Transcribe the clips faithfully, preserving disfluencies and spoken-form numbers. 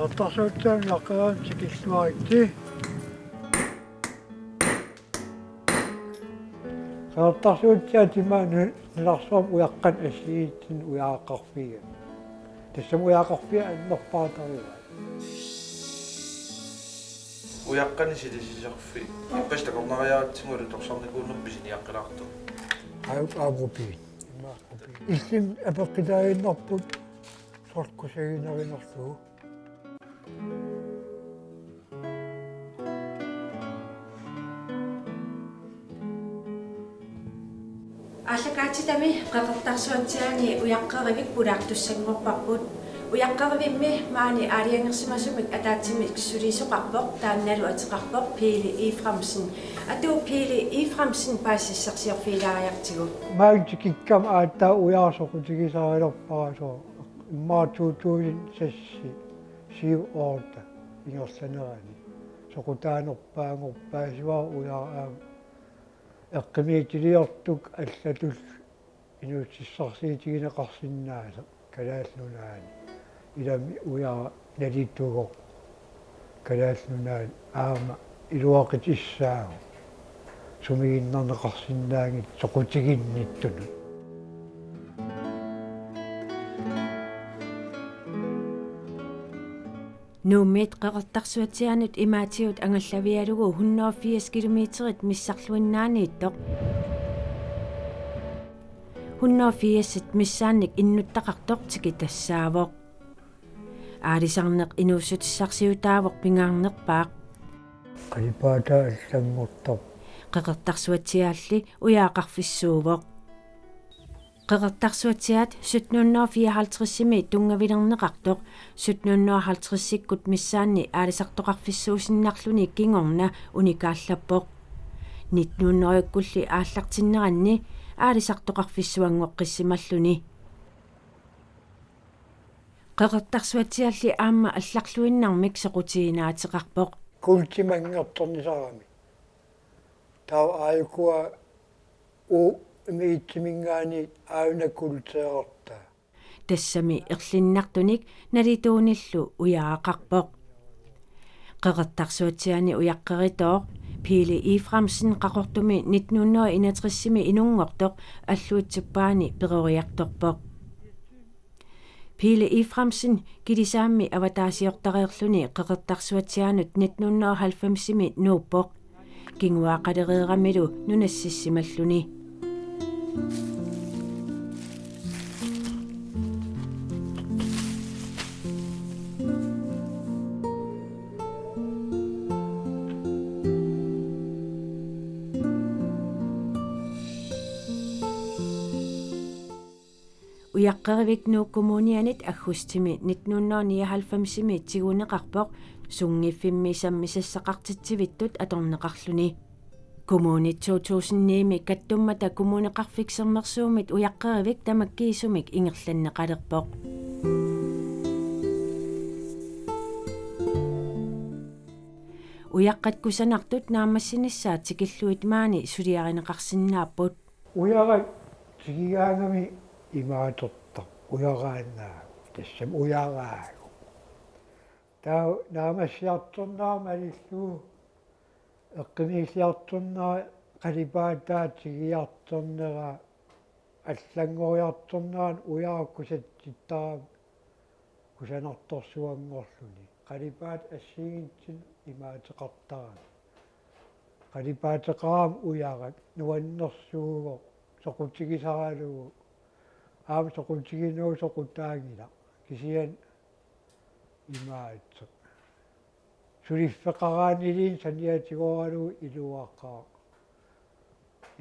Qeqertarsuatsiaanut ujaqqereerneq tikilluaritsi. Qeqertarsuatsiaat ima nu-, nunarsuarmi ujaqqanik assigiinngitsunik ujaaqarfigaa. Tassami ujaaqarfiat annerpaatarivaat. Ujaqqanik silisisarfik. Ippassaq takornariaratsigu alutorsarnikuunermi pisiniaqqilaartoq. Aap, aap, kopi. Ima kopi. Illit apeqqutaaginnarput soorlu kusaginnarinerlugu. Aallakaatitami Qeqertarsuatsiaani ujaqqerivik pulaartussanngorparput. Ujaqqerivimmi maani aalajangersimasumik ataatsimik sulisoqarpoq, taannalu ateqarpoq Pele Efraimsen. Atu Pele Efraimsen paasissarsiorfigilaariartigu. Maani tikikkama aatsaat ujaaq soqutigisarilerpara sooq. Immaqa to tusind seks syv otte ingerlanerani. Soqutaanerpaanngorpoq, paasivara ujaaq aamma eqqumiitsuliortut allatut inuussutissarsiutigineqarsinnaasoq Kalaallit Nunaanni. Ilami ujaaq nalituuvoq Kalaallit Nunaanni aamma iluaqutissaasoq sumiginnarneqarsinnaanngitsoq soqutiginnittunut. Nuummiit Qeqertarsuatsiaanut imaatigut angallavigalugu hundrede og firs kilometerit missarluinnaaniittoq. Hundrede og firsit missaannik innuttaqartoq tikitassaavoq. Aalisarneq inuussutissarsiutaavoq pingaarnerpaaq. Qalipaataa allanngortarpoq. Qeqertarsuatsiaalli ujaaqarfissuuvoq. Qeqertarsuatsiaat sytten hundrede og fireoghalvtredsimi tunngavilerneqartoq sytten hundrede og halvtredsikkut missaanni aalisartoqarfissuusinnarluni kingorna unikaallappoq. Nitten hundredekkulli aallartinneranni aalisartoqarfissuanngorqissimalluni. Qeqertarsuatsiaalli aamma allarluinnarmik soqutiginaateqarpoq. Kuultimanngortornisarami. Taava aajukua umiitsiminngaanniit aajuna kuulteerartaa. Tassami erlinnartunik nalituunillu ujaaqarpoq. Qeqertarsuatsiaani ujaqqeritooq Pele Efraimsen Qaqortumi nitten hundrede og enogtresimi inunngortoq Alluitsup Paani peroriartorpoq. Pele Efraimsen Kilisaammi avataasiortareerluni Qeqertarsuatsiaanut nitten hundrede og halvfemsimi nuuppoq. Kinguaaqqalereeramilu nunassimalluni. Ujaqqerivik Nuuk Kommunianit aggustimi nitten hundrede og nioghalvfemsimi tiguneqarpoq, sunngiffimmi sammisassaqartitsivittut atorneqarluni. Kommunit to tusind ni-mi kattummata Kommuneqarfik Sermersuumit ujaqqerivik tamakkiisumik ingerlanneqalerpoq. Ujaqqat kusanartut naammassinissaat tikillugit maani suliarineqarsinnaapput. Ujarak tikigaangami imaatortarpoq, ujaraannaa, tassami ujaraagu. Taava naammassiartornera malillugu eqqumiisliartornera qalipaataa tikiartornera allanngoriartornerani ujarak kusatsittarami kusanartorsuanngorluni. Qalipaatit assigiinngitsunik imaateqartarami. Qalipaateqarami ujarak nuannersuuvoq soqutigisaralugu. Aamma soqutiginera soqutaanngilaq. Kisianni imaattoq. Suliffeqaraanniluunniit saniatigooralugu iluaqaaq.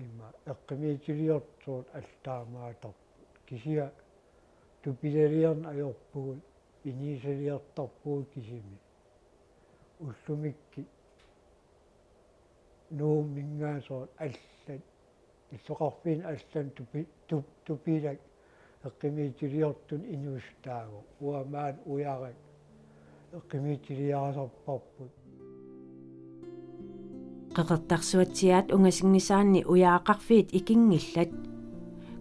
Ima eqqumiitsuliortut allat taamaattarput. Kisianni tupilaliorneq ajorpugut, inuusaliortarpugut kisimi. Ullumikkut Nuumminngaanniit allat, illoqarfiit allat tupi-, tup-, tupilak eqqumiitsuliortut inuusutaapput. Uanga maani ujarak eqqumiitsuliarisarparput. Qeqertarsuatsiaat ungasinngisaanni ujaaqarfiit ikinngillat.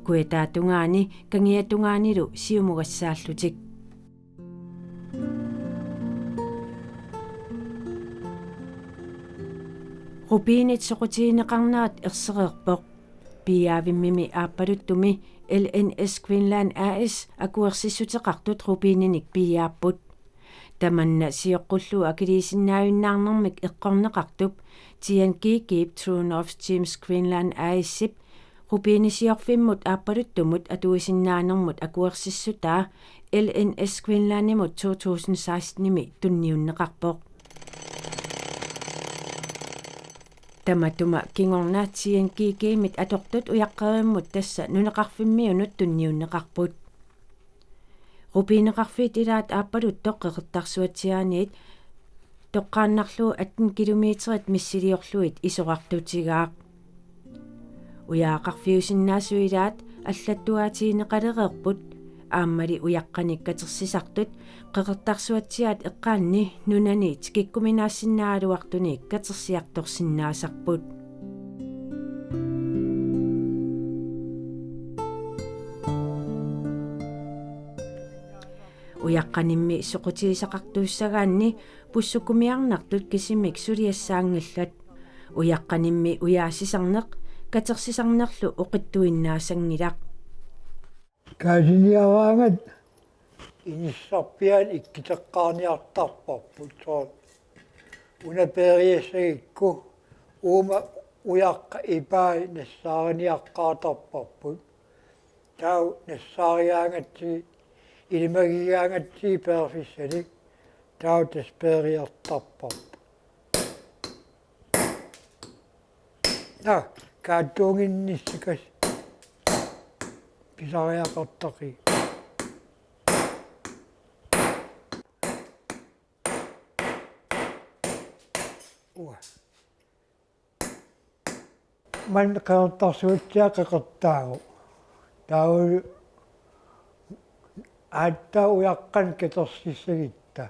Kujataatungaani kangiatungaanilu siumugassaallutik. Rubinit soqutigineqarnerat ersereerpoq. Piiaavimmimi aappaluttumi L N S Greenland A/S akuersissuteqartut rubininik piiaapput. Tamanna sioqqullugu akiliisinnaavinnaarnermik eqqorneqartup T N G G-p True North Gems Greenland A/S-ip rubinisiorfimmut aappaluttumut atuisinnaanermut akuersissutaa L N S Greenlandimut to tusind seksten-imi tunniunneqarpoq. Tamatuma kingorna T N G G-mit atortut ujaqqerivimmut tassa nunaqarfimmiunut tunniunneqarput. Rubineqarfiit ilaat aappaluttoq Qeqertarsuatsiaaniit toqqaannarlugu atten kilometerit missiliorlugit isorartutigaaq. Ujaaqarfiusinnaasut ilaat allattuaatigineqalereerput, aammali ujaqqanik katersisartut Qeqertarsuatsiaat eqqaanni nunani tikikkuminaassinnaagaluartunik katersiartorsinnaasarput. Ujaqqanimmi soqutigisaqartuussagaanni pussukkumiarnartut kisimik suliassaanngillat. Ujaqqanimmi ujaasisarneq katersisarnerlu oqitsuinnaassanngilaq. Kaasiniaraangat inissarpiaani ikkiteqqaarniartarparput, soorlu una peeriassagikku uuma ujaqqa ipai nassaariniaqqaartarparput. Taava nassaarigaangatsigit, ilimagigaangatsigit peerfissanik, taava tassa peeriartarparput. Naa, kaattuunginnissakas pisariaqartaqigit. Uanga. Maani Qeqertarsuatsiaat qeqertaagu. Taava aatsaat ujaqqanik katersissagutta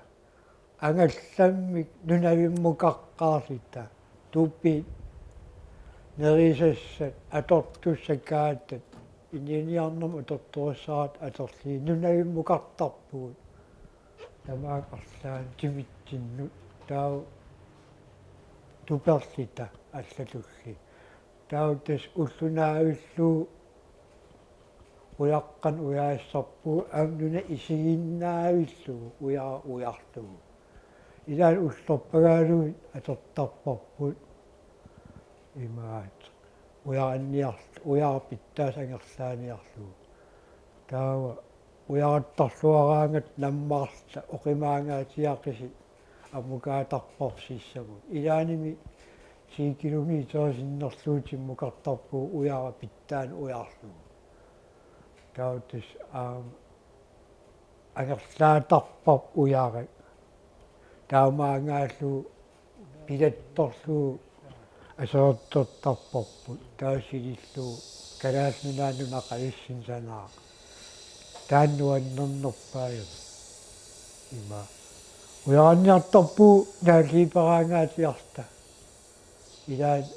angallammik nunavimmukaqqaarluta, tupit, nerisassat, atortussat, kaatat, inuuniarnermut atortorissaratta atorlugit nunavimmukartarpugut. Tamaanga arlaannik timitsinnut taava tuperluta allatulli. Taava tassa ulloq naavillugu ujaqqanik ujaasisarpugut, aamma nuna isiginnaavillugu ujara ujarlugu. Ilaanni ullorpagaalugit atortarparput imaattoq. Ujaranniarl-, ujara pitsaasut angerlaaniarlugu. Taava ujarattarluaraangat nammaarluta oqimaangaatsiaqisi ammukaatarparput sissamut. Ilaanimi ti kilometer sinnerlugu timmukartarpugut ujara pitsaanik ujarlugu. Taava tassa aamma angerlaatarparput ujarat. Taamaangaallugu pilattorlugu aserortertarparput, taava silillugu Kalaallit Nunaanni nunaqalissinnik sanaaq. Taanna nuannernerpaagami. Ima. Ujaranniartarpugut naalliiperaangaatsiarluta. Ilaanni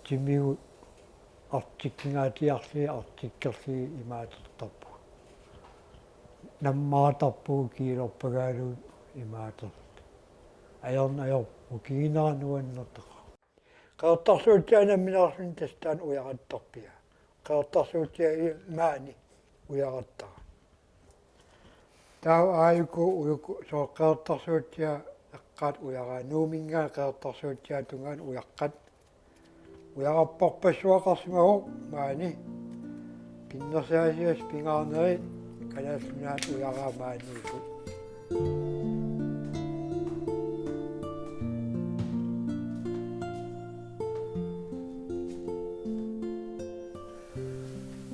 timigut arctickingaatsiarlugit, arctickerlugit imaatertarpugut. Nammaartarpugut kiilorpagaalugit imaaterluta. Ajorn-, ajorpugut, kingunera nuannertaqaaq. Qeqertarsuatsiaat nammineerluni tassa taanna ujarattarpiaa. Qeqertarsuatsiaat maani ujarattara. Taava aajuku ujuku soorlu Qeqertarsuatsiaat eqqaat ujaraa, Nuumminngaanniit Qeqertarsuatsiaatut tungaanut ujaqqat. Ujarapparpassuaqarsimavoq maani. Pinnersaasiassat pingaarneri Kalaallit Nunaata ujaraa maaniipput.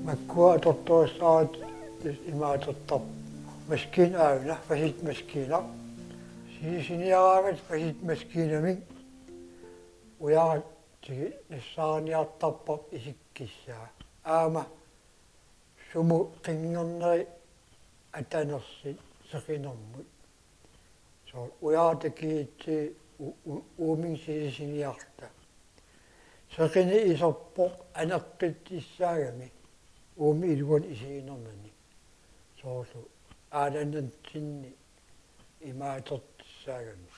Makkua atortorissaratta imaatertarpoq. Maskiina aajuna, facettemaskiina. Silisiniaraangat facettemaskiinamik ujarat tigi nassaariniartarparput isikkissaa. Aamma sumut qinngerneri atanersut seqinermut. Soorlu ujarat takiitsi u-, u-, uuminnga silisiniarluta. Seqineq iserpoq aneqqississaagami. Uumi iluani isiginermini. Soorlu aalannertinni imaatertussaagami.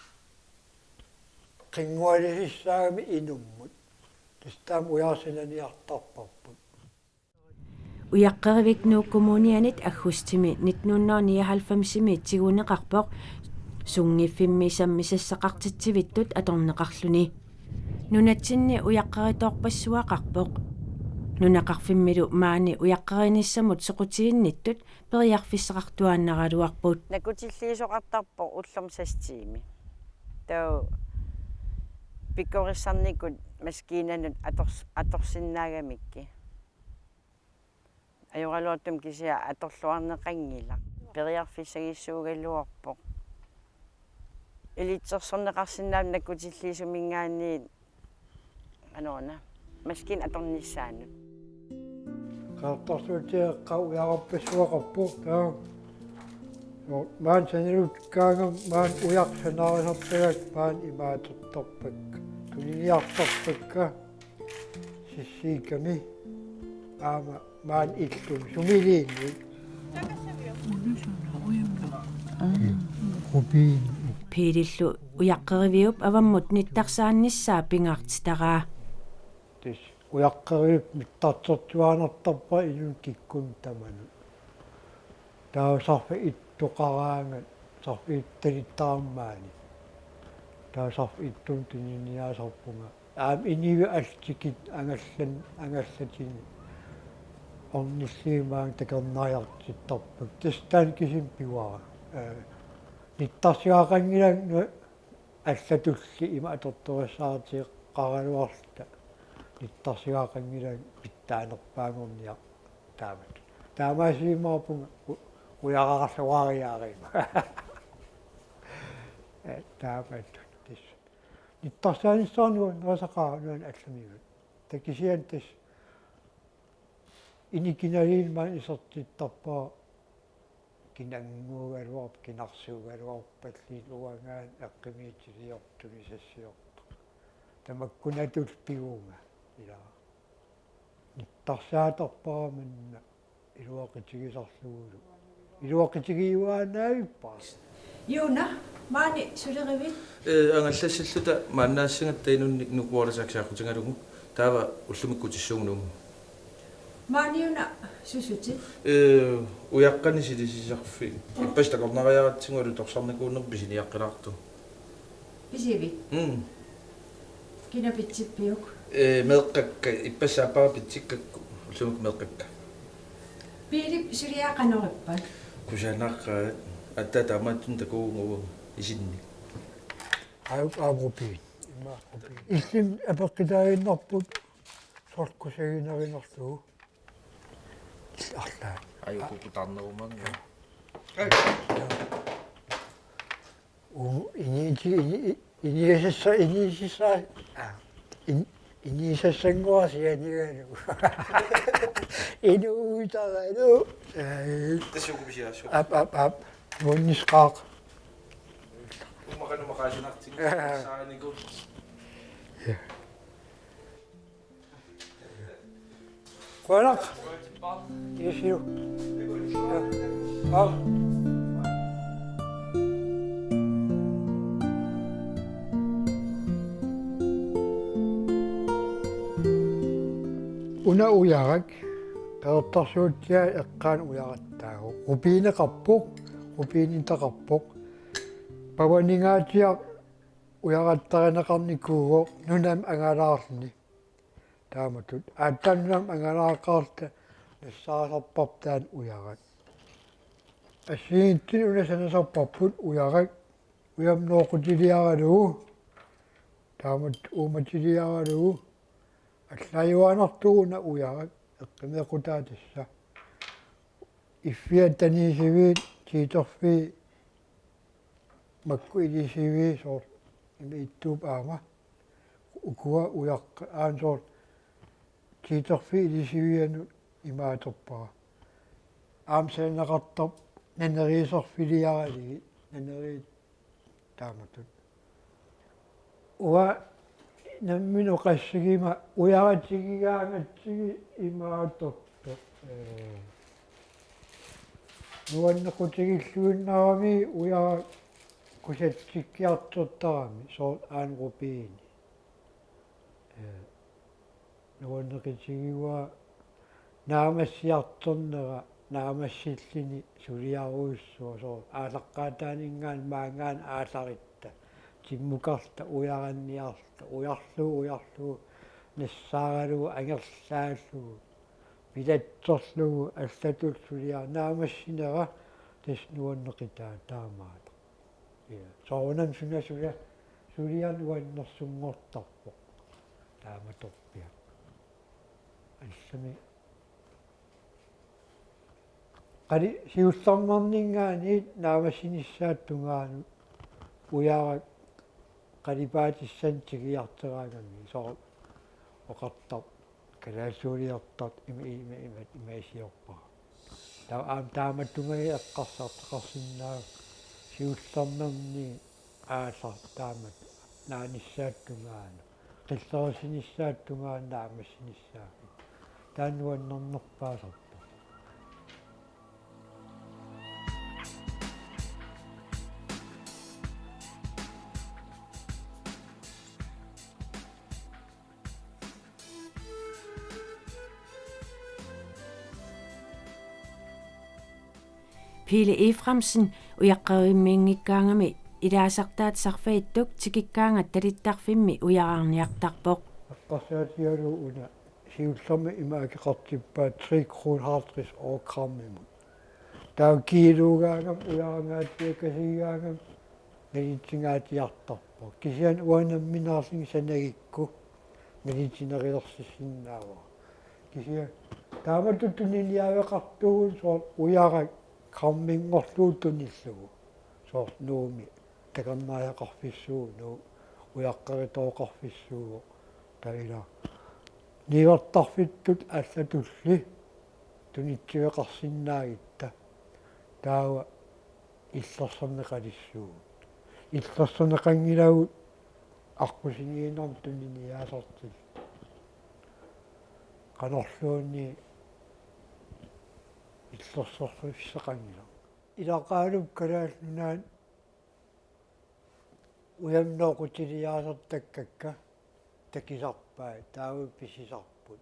qinngualissaagami inummut. Tassa taama ujaraq sinaniartarparput. Ujaqqerivik Nuuk Kommunianit aggustimi nitten hundrede og nioghalvfemsimi tiguneqarpoq, sunngiffimmi sammisassaqartitsivittut atorneqarluni. Nunatsinni ujaqqeritoorpassuaqarpoq. Nunaqarfimmilu maani ujaqqerinissamut soqutiginnittut periarfissaqartuaannaraluarput. Nakkutilliisoqartarpoq ullumi seks tiimi. Taava pikkorissarnikut maskiinanut ators-, atorsinnaagamikkit. Ajoraluartumik kisianni atorluarneqanngilaq. Periarfissagissuugaluarpoq. Ilitsersorneqarsinnaavoq nakkutilliisuminngaanniit, anorna, maskiinat atornissaannut. Qeqertarsuup Eqqaani ujararpassuaqarpoq, taava. Joo, maani sanalukkaangama maani ujaraq sanaarisartagakku maani imaatortarpakka. Tuniniartarpakka. Sissiikkami aamma maani illumi sumiliinnit. Rubin. Piilillu ujaqqeriviup avammut nittarsaannissaa pingaartitaraa. Tassa ujaqqeriviup nittarsertuaannartarpara inunnut kikkunnut tamanut. Taava sarfaq ittoqaraangat, sarfaq ittalittaarmaani. Taava sarfaq ittumut tuniniaasarpunga. Aamma inuit allat tikit angallan-, angallatini ornillugit maanga takornariartittarpakka. Tassa taanna kisimi pivara. Ee, nittarsigaqanngilanga allatulli ima atortorissaartiteqaraluarluta. Nittarsigaqanngilanga pitsaanerpaanngorniaq taamatut. Taamaasiimaarpunga u-, ujaraarluariarama. Ee, taamatut tassa. Nittarsaanissara nuannerisaqaara nuanneq allamigut. Taava kisianni tassa ini kinaluunniit maani isertittarpara, kinannguugaluarpat, kinarsuugaluarpalluunniit uangaana eqqumiitsuliortoq, tunisassiortoq. Tamakkunatut pivunga ilaa. Nittarsaatarpara manna iluaqutigisarlugulu. Iluaqutigiuaannavippa? Juuna, maani sulerivit? Ee, angallassalluta maannaassagatta inunnik nukuarlisaksaaqutigalugu. Taava ullumikkut tissuugunugu. Maaniuna susutit? Ee, ujaqqanik silisisarfik. Ippassaq takornariaratsigu alutorsarnikuunerput pisiniaqqilaartoq. Pisivit? Mm. Kina pitsippiuk? Ee, meeqqakka, ippassaq aappara pitsikkakku, ullumikkut meeqqakka. Piilip suliaa qanorippat? Kusanaqaat, aatsaat taamaattunik takugunga isinnik. Aap, aap, Rubin. Immaqa Rubin. Illit apeqqutaaginnarput, soorlu kusaginnarinnarlugu. Arlaat. Ajuku kutarnerumanga. Uu, iniiti-, ini-, iniisassa-, iniisassa-, aa, in-, iniisassanngorasianigalu. Inuugutaranu. Ai. Tassa uku pisiassooq. Aap, aap, aap. Nuannisqaaq. Uumaqanut maqaasinartigu. Saaniku. Ja. Qujanaq. Isiu. Ja. Aap. Una ujarak, Qeqertarsuup Eqqaani ujarattaagu. Rubineqarpoq, rubinitaqarpoq. Pavaninngaatiaq ujarattarineqarnikuuvoq nunami angalaarluni. Taamatut aatsaat nunami angalaaqqaarluta nassaasarparput taanna ujarak. Assigiinngitsunik una sanasarparput ujarak, ujamnooqutiliaralugu, taamatut uumatiliaralugu, allaajuaannartoq una ujarak, eqqumeeqqutaa tassa. Iffiat taniisiviit, tiitorfii, makku ilisiviit soorlu ima ittuup aamma. Ukua ujaqqat aamma soorlu tiitorfii ilisivianut imaatorpara. Aamma sananeqartarpoq naneriisorfiliaralugit, naneriit taamatut. Uanga nammineq oqassiguma ujaratigigaangatsigit imaatortoq. Ee, nuannequtigilluinnarami ujarak Kusatsikkiartortarami soorlu aana rubini. Ee, nuanneqatigiuara naammassiartornera naammassilluni suliarujussuaq soorlu aallaqqaataaninngaanniit maanngaanniit aallaritta. Timmukarluta ujaranniarluta ujarlugu ujarlugu nassaaralugu angerlaallugu pilattorlugu allatut suliar- naammassinera tassa nuanneqitaa taamaattoq. Ja. Soorunami suna suli-, suliaq nuannersunngortarpoq. Taamatorpiaq. Allami. Qali siullermeerninngaanniit naammassinissaata tungaanut ujarak qalipaatissanik tigujaraangami soorlu oqartarpoq kalaallisuuliortartut ima, ima, ima, ima isiorpara. Taava aamma taamatut tungaanut eqqarsartaqarsinnaavoq siullermeerniit aallartaamat naanissaata tungaanut. Qillerissinissaata tungaanut naammassinissaanut. Taanna nuannernerpaasarpoq. Pele Efraimsen ujaqqerimmiinngikkaangami ilaasartaat sarfagittuk tikikkaangat talittarfimmi ujaraarniartarpoq. Eqqarsaatigalugu una siullermik ima akeqartippaat tre kroner halvtreds øre grammimut. Taava kiiluugaangami ujarangaatiakasigaangami nalitsingaatsiartarpoq. Kisianni uanga nammineerlunga sanagikku nalitsinerulersinnaavara. Kisianni taamatut tuniniaaveqartuuvugut soorlu ujarak gramminngorlugu tunillugu. Soorlu Nuummi takornariaqarfissuuvoq, Nuuk ujaqqeritooqarfissuuvoq. Taava ila niuertarfittut allatulli tunitsiveqarsinnaagutta. Taava illersorneqalissuugut. Illersorneqanngilagut aqqusinermut tuniniaasartut. Qanorluunniit illersorfissaqanngilaq. Ilaqaalup Kalaallit Nunaat ujamnooqutiliaasartakkakka takisarpai, taava pisisarput.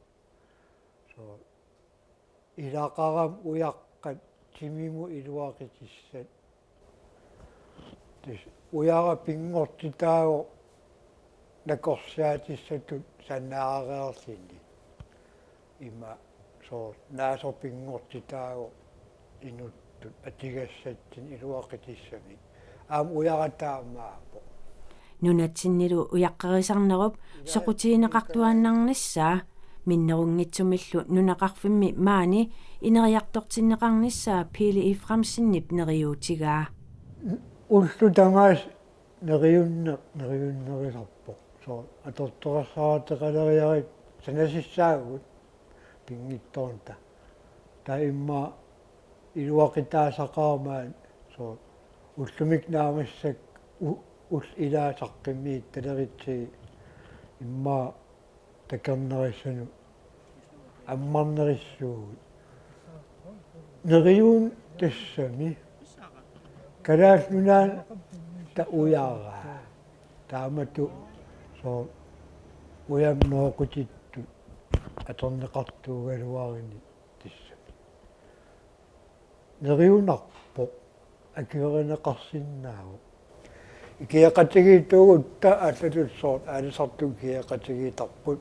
Soorlu ilaqarami ujaqqat timimut iluaqutissat. Tassa ujarak pinngortitaavoq nakorsaatissatut sanaareerluni. Ima soorlu naasoq pinngortitaavoq inuttut atugassatsinnik iluaqutissamik. Aamma ujarak taamaappoq. Nunatsinnilu ujaqqerisarnerup soqutigineqartuaannarnissaa minnerunngitsumillu nunaqarfimmi maani ineriartortinneqarnissaa Pele Efraimsenip neriuutigaa. Ullut tamaasa neriunneq, neriunnerusarpoq. Soorlu atortoqassaateqaleriarit sanasussaavugut pinngitsoornata. Taava immaqa iluaqutaasaqarumaarpoq soorlu ullumikkut naammassisakka u-, ullut ilaat saqqummiuttalerutsigit immaqa takornarissannut ammarnerussuugut. Neriuunneq tassami Kalaallit Nunaata ujaraa. Taamatut soorlu ujamnooqutittut atorneqartuugaluarunik tassami. Neriunarpoq, akuerineqarsinnaavoq. Ikioqatigiittuugutta allatut soorlu aalisartut ikioqatigiittarput.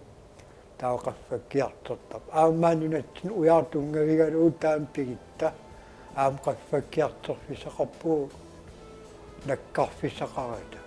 Taava qaffakkiartortarput. Aamma nunatsinni ujarak tunngavigalugu taama pigutta. Aamma qaffakkiartorfissaqarpugut nakkarfissaqarata.